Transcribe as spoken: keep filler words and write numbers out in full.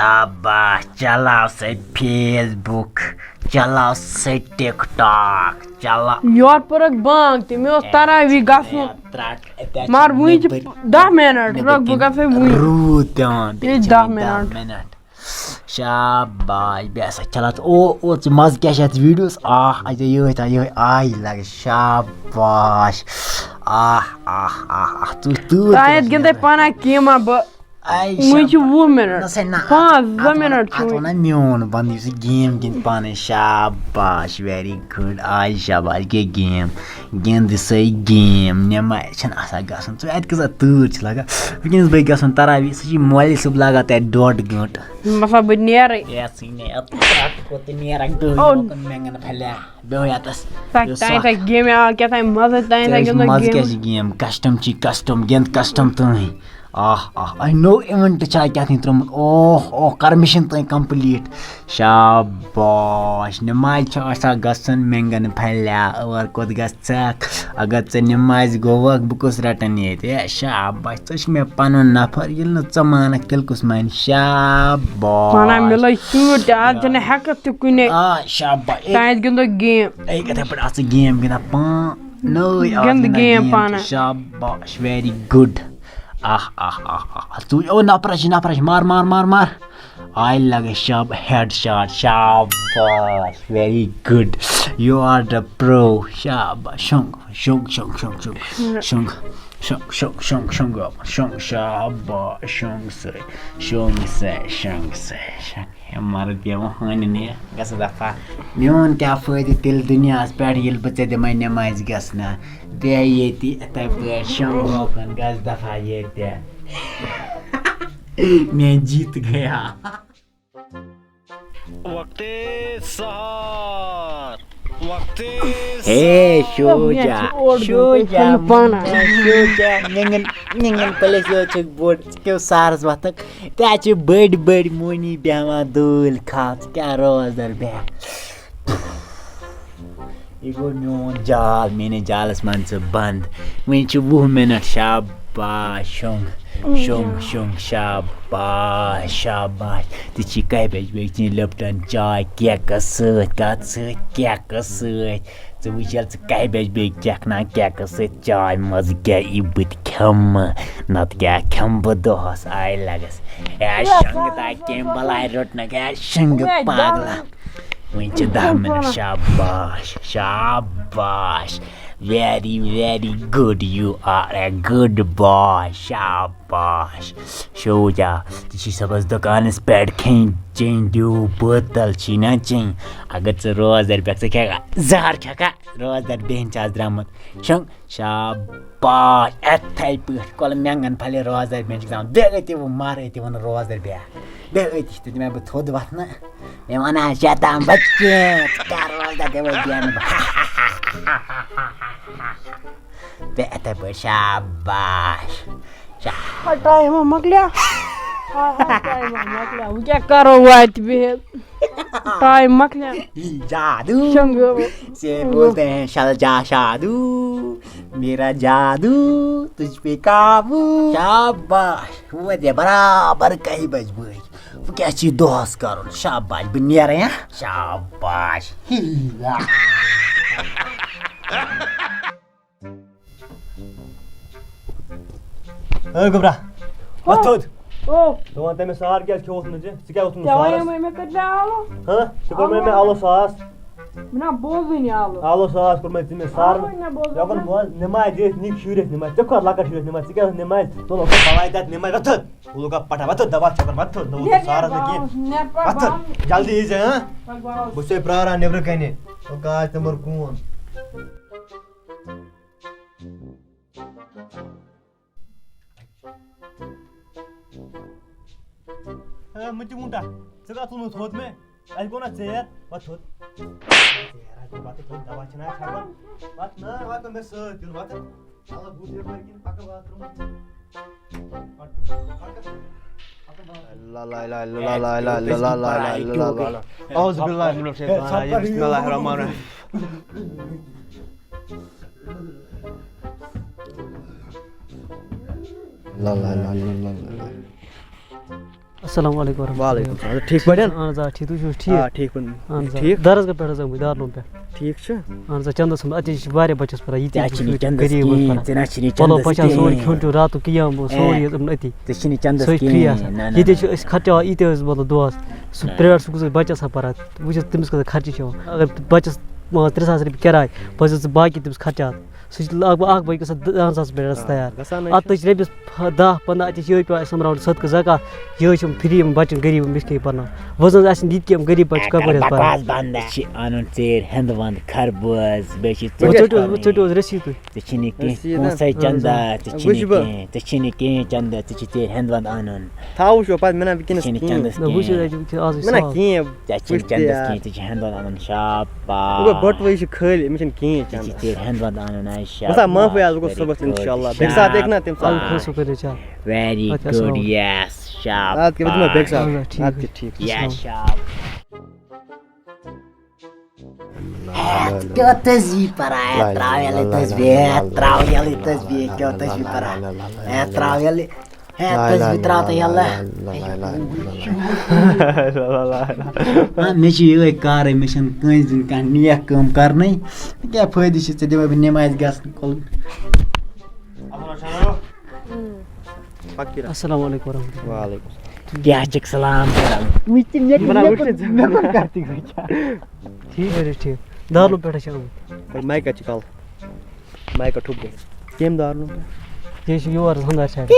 ابا، چلاو سا Facebook، چلاو سا TikTok، چلاو یورٕ پٔرٕکھ بانگ تہِ، مےٚ اوس تراوی گژھُن۔ ترٛٹھ، مگر وُنہِ چھِ دَہ منٹ، لگ بگ گژھے وُنہِ۔ روٗد پٮ۪وان، بیٚیہِ یہِ چھِ دَہ وُنہِ دَہ منٹ۔ منٹ۔ شاباش، بیٚیہِ ہسا چلان۔ او، او، ژٕ مزٕ کیٛاہ چھِ اَتھ ویٖڈیوَس؟ آہ، اَتہِ یِہوٚے تہٕ یِہوٚے آے لَگہِ۔ شاباش۔ آہ، آہ، آہ، آہ، ژٕ تۭر تۄہہِ کٔرٕتھ گِنٛدے نیران۔ پانہ کیما بہٕ۔ آے وٕنہِ چھِ شاباش۔ وُہ منٹ۔ نہ سا نہ، پانٛژھ، اَتھ، زٕ اَتھ منٹ وَنان، چھِ اَتھ وٕنہِ۔ وَنان میون بنٛد، یُس یہِ گیم گِنٛد پانَے۔ شاباش، very good۔ آے شاباش، گٔے گیم۔ گِنٛد سا یہِ گیم۔ نٮ۪مازِ چھَنہٕ آسان گژھُن۔ ژٕ اَتہِ کۭژاہ تۭر چھِ لَگان۔ وٕنکیٚنَس بہٕ گژھُن تَراوی، سُہ چھِ مولوی صٲب لاگان تَتہِ ڈۄڈ گٲنٛٹہٕ۔ مطلب، بہٕ نیرٕ۔ یَتھ ژٕے نے اَتھ پرٛٮ۪تھ کھۄتہٕ تہِ نیرَکھ ڈٔلۍ او۔ لوکَن مٮ۪نٛگَن پھَلیا۔ بیٚہو یَتَس۔ تۄہہِ، یُس تۄہہِ، سَکھ۔ تۄہہِ گیمہِ آو کیٛاہ تام مَزٕ، تۄہہِ، تۄہہِ ژےٚ گِنٛدو مَزٕ گیم۔ کیٛاہ چھِ گیم؟ کَسٹَم چھی کَسٹَم، گِنٛد کَسٹَم تٕہٕنٛدۍ۔ آہ، آہ، اَے نوٚو اِوٮ۪نٛٹ چھا کیٛاہ تام ترٛوومُت؟ اوہ، اوہ، کَر مِشَن تام complete۔ شاباش، نٮ۪مازِ چھِ آسان گژھُن مٮ۪نٛگَن پھَلیا، اور کوٚت گژھِ ژَکھ؟ اگر ژےٚ نٮ۪مازِ گوٚوکھ، بہٕ کُس رَٹَن ییٚتہِ؟ ہے، شاباش، ژٕ چھِ مےٚ پَنُن نفر، ییٚلہِ نہٕ ژٕ مانَکھ، تیٚلہِ کُس مانہِ؟ شاباش۔ وَنان، مےٚ لٔج تۭر تہِ، آز چھَنہٕ ہٮ۪کَتھ تہِ کُنے۔ آ، شاباش۔ تانۍ گِنٛدو گیم۔ اے، یِتھَے پٲٹھۍ آسہٕ ژٕ گیم گِنٛدان پان۔ نٔے آز گِنٛد گِنٛدان گیم گیم پانہٕ۔ تہِ۔ شاباش، very good۔ آہ، آہ، آہ، آہ، آہ۔ ژٕ وٕچھ، او، نفرَس چھِ، نفرَس چھِ، مار، مار، مار، مار۔ آے لَگے شاب-، head shot، شاباش، very good، you are the pro، شاباش، شۄنٛگ، شۄنٛگ، شۄنٛگ، شۄنٛگ، شۄنٛگ، شۄنٛگ، شۄنٛگ، شۄنٛگ، شۄنٛگ، شۄنٛگ، شاباش، شۄنٛگ سا، شۄنٛگ سا، شۄنٛگ سا، شۄنٛگ۔ ہے مرد، یہِ وۄنۍ ہٲنہِ نے، گژھ دفعہ۔ میون کیٛاہ فٲیدٕ تیٚلہِ دُنیاہَس پٮ۪ٹھ، ییٚلہِ بہٕ ژےٚ دِمَے نٮ۪مازِ گژھنہ؟ بیٚہہ ییٚتی، یِتھَے پٲٹھۍ شۄنٛگ ہوکُن، گژھ دفعہ ییٚتہِ۔ میں جیت گیا۔ وقتِ سحر، وقتِ ہے سحر۔ شوجا، مےٚ چھُ اورٕ شوجا، دیُن پانہٕ۔ شوجا، نِنٛگن، نِنٛگن پلیس یوت چھُکھ بوٚڑ، ژٕ کیٛاہ سحرس وۄتھکھ؟ تہِ حظ چھِ بٔڑۍ بٔڑۍ مۄہنی بیٚہوان دٲلۍ کھا، ژٕ کیٛاہ روزدر بیٚہہ؟ یہِ گوٚو میون جال، میٲنِس جالس منٛز ژٕ بنٛد۔ وۄنۍ چھِ وُہ مِنٹ، شاباش، شۄنٛگ، شۄنٛگ، شۄنٛگ، شاباش، شاباش۔ ژےٚ چھی کَہہِ بجہِ بیٚیہِ چیٚنۍ لِپٹن چاے کیکس سۭتۍ، کَتھ سۭتۍ؟ کیکس سۭتۍ۔ ژٕ وٕچھ ییٚلہِ ژٕ کَہہِ بجہِ بیٚیہِ چکھ نا کیکس سۭتۍ چاے، مَزٕ کیٛاہ یی بہٕ تہِ کھٮ۪مہٕ، نَتہٕ کیٛاہ کھٮ۪مہٕ بہٕ دۄہس؟ آے لگس۔ اے شۄنٛگہٕ تا کیٚمۍ بلاے روٚٹنَکھ، اے شۄنٛگہٕ پاگلا۔ وۄنۍ چھِ دَہ مِنٹ۔ شاباش، شاباش۔ Very, very good. You are a good boy. شاباش۔ شوجا، ژٕ چھی صُبحس دُکانَس پٮ۪ٹھ کھیٚنۍ چیٚنۍ ڈیوٗ بٲتل چھی نا چیٚنۍ۔ اگر ژٕ روزدر بیٚہکھ، ژٕ کھٮ۪کھا زہر کھٮ۪کھا؟ روزدر بیٚہن چھِ آز درٛامُت۔ شۄنٛگ۔ شاباش، یِتھَے پٲٹھۍ کۄلہٕ مٮ۪نٛگَن پھَلہِ روزدَر بیٚہن چھِ گژھان۔ بیٚہہ أتی وۄنۍ مَر أتی وۄنۍ روزدَر بیٚہہ۔ بیٚہہ أتی، تہِ دِمے بہٕ تھوٚد وَتھنہٕ۔ مےٚ وَنان شیطان بَچہِ، ژٕ کیٛاہ روزدَر دِوَے بیٚہنہٕ بہٕ؟ بیٚہہ یِتھَے پٲٹھۍ، شاباش۔ شا- ہاے، ٹایم ہا مۄکلیو۔ ہاے، ہاے، ٹایم ہا مۄکلیو۔ وۄنۍ کیٛاہ کَرو وۄنۍ اَتہِ بِہِتھ؟ ٹایم مۄکلیو۔ جادو۔ شۄنٛگو۔ سے بولتے ہیں شل جا شادو، میرا جادو تجھ پہ قابو۔ شاباش، ووت یہِ برابر کَہہِ بجہِ بٲگۍ۔ وۄنۍ کیٛاہ چھِ یہِ دۄہَس کَرُن؟ شاباش، بہٕ نیرٕ، ہا؟ شاباش۔ اے گوٚبرا، وۄتھ تھوٚد۔ او۔ ژٕ وَن تہٕ مےٚ، سہر کیٛازِ کھیوٚوُتھ نہٕ ژےٚ؟ ژٕ کیٛاہ اوسُتھ نہٕ ژےٚ سہرَس؟ وَنیومَے مےٚ کٔرۍ زِ آلو۔ ہاں؟ ژےٚ کوٚرمَے مےٚ آلو ساس۔ مےٚ نا بوزُے نہٕ آلو۔ آلو ساس کوٚرمَے ژےٚ مےٚ سہرَس۔ آلو نہ بوزُے یَپٲرۍ نہٕ۔ بوز، نٮ۪مازِ دِتھ نِکۍ شُرۍ ٲسۍ نٮ۪مازِ۔ ژےٚ کھۄتہٕ لۄکٕٹ شُرۍ ٲسۍ نٮ۪مازِ۔ ژٕ کیٛاہ اوسُکھ نٮ۪مازِ؟ ژٕ اوسُکھ پَلَے تَتھ نٮ۪مازِ۔ وۄتھ تھوٚد۔ بہٕ لوگا پَٹھا، وۄتھ تھوٚد، دَپان ژےٚ کوٚر، وۄتھ تھوٚد، نہ اوسُکھ نٮ۪ر سہرَس نہٕ کینٛہہ۔ باوُس، نٮ۪ر پَتھ وۄتھ تھوٚد۔ باوُس۔ جلدی یی زِ، ہاں؟ پَتھ باوُس۔ بہٕ چھُسَے پرٛاران نٮ۪برٕ کَنہِ۔ وۄنۍ کاژ تِمَن کوٗن۔ ہے، مُجہِ وُنٛڈا، ژےٚ کَتھ ژھُنُتھ تھوٚد مےٚ؟ اَسہِ گوٚو نا ژیر؟ وۄتھ تھوٚد۔ ژیر آسہِ گوٚو، وۄتھ تھوٚد، دَوا چھِنہٕ اَسہِ ہٮ۪کان۔ وَتھ نا، وَتھ نہٕ مےٚ سۭتۍ یُن، وَتھ۔ اَلہٕ بوٗٹھ یَپٲرۍ کِنۍ پَکہٕ باتھ روٗمَس۔ پَکہٕ، پَکہٕ۔ لا لا لا لا لا لا لا لا لا لا۔ اعوذ باللہ من الشیطان الرجیم۔ بسم اللہ الرحمن الرحیم۔ لا لا لا لا لا لا۔ السلام علیکم ورحمۃ اللہ۔ وعلیکم السلام۔ ٹھیٖک پٲٹھۍ؟ اہن حظ، آ، ٹھیٖک، تُہۍ چھِو حظ آ ٹھیٖک؟ ٹھیٖک پٲٹھۍ۔ اہن حظ، آ، ٹھیٖک۔ درس گاہ پٮ۪ٹھ حظ آمٕتۍ دارالعلوم پٮ۪ٹھ۔ ٹھیٖک چھُ۔ اہن حظ، آ، چندس چھُنہٕ اَتی، یہِ چھِ واریاہ بَچَس پَران، یہِ تہِ ژےٚ چھُ چھِنہٕ شُرۍ چندس پَلو پَچان، سورُے کِہیٖنۍ۔ کھیوٚن چیوٚن، راتُک قیام، سورُے اے۔ یہِ یِمَن أتی۔ ژےٚ چھِنہٕ چندس سُے free کِہیٖنۍ۔ آسان۔ نہ، نہ، ییٚتہِ نہ۔ چھِ أسۍ خرچاوان ییٖتیٛاہ حظ مطلب دۄہَس۔ سُہ نہ۔ private school کِس بَچَس ہا پَران، وٕچھ حظ تٔمِس کۭژاہ خرچہِ چھِ یِوان۔ اگر بَچَس مان ژٕ ترٛےٚ ساس رۄپیہِ کِراے، بہٕ حظ چھُس باقٕے تٔمِس خرچات۔ سُہ چھِ لگ بگ اَکھ بَچہِ گژھان دَہَن ساسَن پٮ۪ٹھ رَژھ تیار۔ گژھان اَتھ تہِ چھِ رۄپیَس دَہ پنٛداہ، اَتہِ چھِ یِہوٚے پٮ۪وان اَسہِ سۄمبراوُن صدقہٕ زکات، یِہوٚے چھِ یِم free یِم بَچَن غریٖب مِسکیٖن پَرناوان۔ وۄنۍ زَن آسہِ نہٕ یہِ تہِ کینٛہہ، غریٖب بَچہِ کَپٲرۍ حظ پَرناوان؟ بنٛد چھِ اَنُن ژیٖرۍ ہٮ۪نٛدٕ وَنٛد خربٕز، بیٚیہِ چھِ وۄنۍ ژوٚٹ ژٔٹِو حظ، وۄنۍ اَنٕنۍ۔ ژٔٹِو حظ receipt تُہۍ۔ ژےٚ چھِنہٕ کینٛہہ أسۍ یہِ پونٛسَے نہ۔ چندا، ژےٚ وٕچھ چھِنہٕ بہٕ۔ کینٛہہ، ژےٚ چھِنہٕ کینٛہہ چندا، ژےٚ چھِ ژیٖرۍ ہٮ۪نٛدٕ وَنٛد اَنُن۔ تھاو وٕچھو پَتہٕ مےٚ نہ وٕنکیٚنَس ژےٚ چھِنہٕ کِہیٖنۍ۔ چندس نہ، وٕچھ حظ، کینٛہہ۔ اَتہِ وٕچھ حظ آز مےٚ نہ صاف۔ کِہیٖنۍ۔ ژےٚ چھِنہٕ وٕچھ تہِ چندس آ۔ کینٛہہ، ژےٚ چھِ ہٮ۪نٛدٕ وَنٛد اَنُن شاپا۔ وۄنۍ گوٚو بَٹوٲے چھِ خٲلی، أمِس چھِنہٕ کِہیٖنۍ ژےٚ چھِ چنٛدَس۔ ژیٖرۍ ہٮ۪نٛدٕ وَنٛد اَنُن اَسہِ وۄنۍ سا شاپا۔ معٲفی آز گوٚو صُبحَس اِنشاءاللہ۔ بیٚکہِ ساتہٕ ہیٚکہِ نہ تَمہِ اَدٕ ساتہٕ۔ کھٔسو کٔرِو چا۔ Very اَدٕ کیٛاہ good، اَسلام۔ yes، شاپا۔ اَدٕ کیٛاہ وۄنۍ دِمو بیٚکہِ ساتہٕ۔ اَدٕ حظ، ٹھیٖک اَدٕ حظ۔ کیٛاہ ٹھیٖک۔ Yes، شاپا۔ کیٛاہ تسبیح پران، ہے، تراویل تسبیح، ہے، تراویل تسبیح، کیٛاہ تسبیح پران، ہے، تراویل، ہے، تسبیح تراو تہٕ یلہٕ۔ آ، مےٚ چھِ یِہوٚے کارٕے، مےٚ چھَنہٕ کٲنٛسہِ دِنۍ کانٛہہ نیک کٲم کرنَے۔ کیٛاہ فٲیدٕ چھِ، ژےٚ دِمَے بہٕ نٮ۪مازِ گژھنہٕ کُل۔ فقیٖر۔ السلام علیکم ورحمۃ اللہ۔ وعلیکم السلام۔ کیٛاہ چھِکھ سلام کران؟ وٕچھ تہِ مےٚ، بناو، مےٚ وٕچھ کوٚر، تہِ۔ مےٚ کوٚر کَتھ تہِ وٕچھان۔ ٹھیٖک حظ چھِ، ٹھیٖک۔ دارالعلوم پٮ۪ٹھ حظ چھِ آمٕتۍ۔ مایکا چھِ کَل۔ مایکا ٹھوٚپ گٔے۔ کٔمۍ دارالعلوم پٮ۪ٹھ؟ یہِ چھِ یور حظ ہَمدار صاحب۔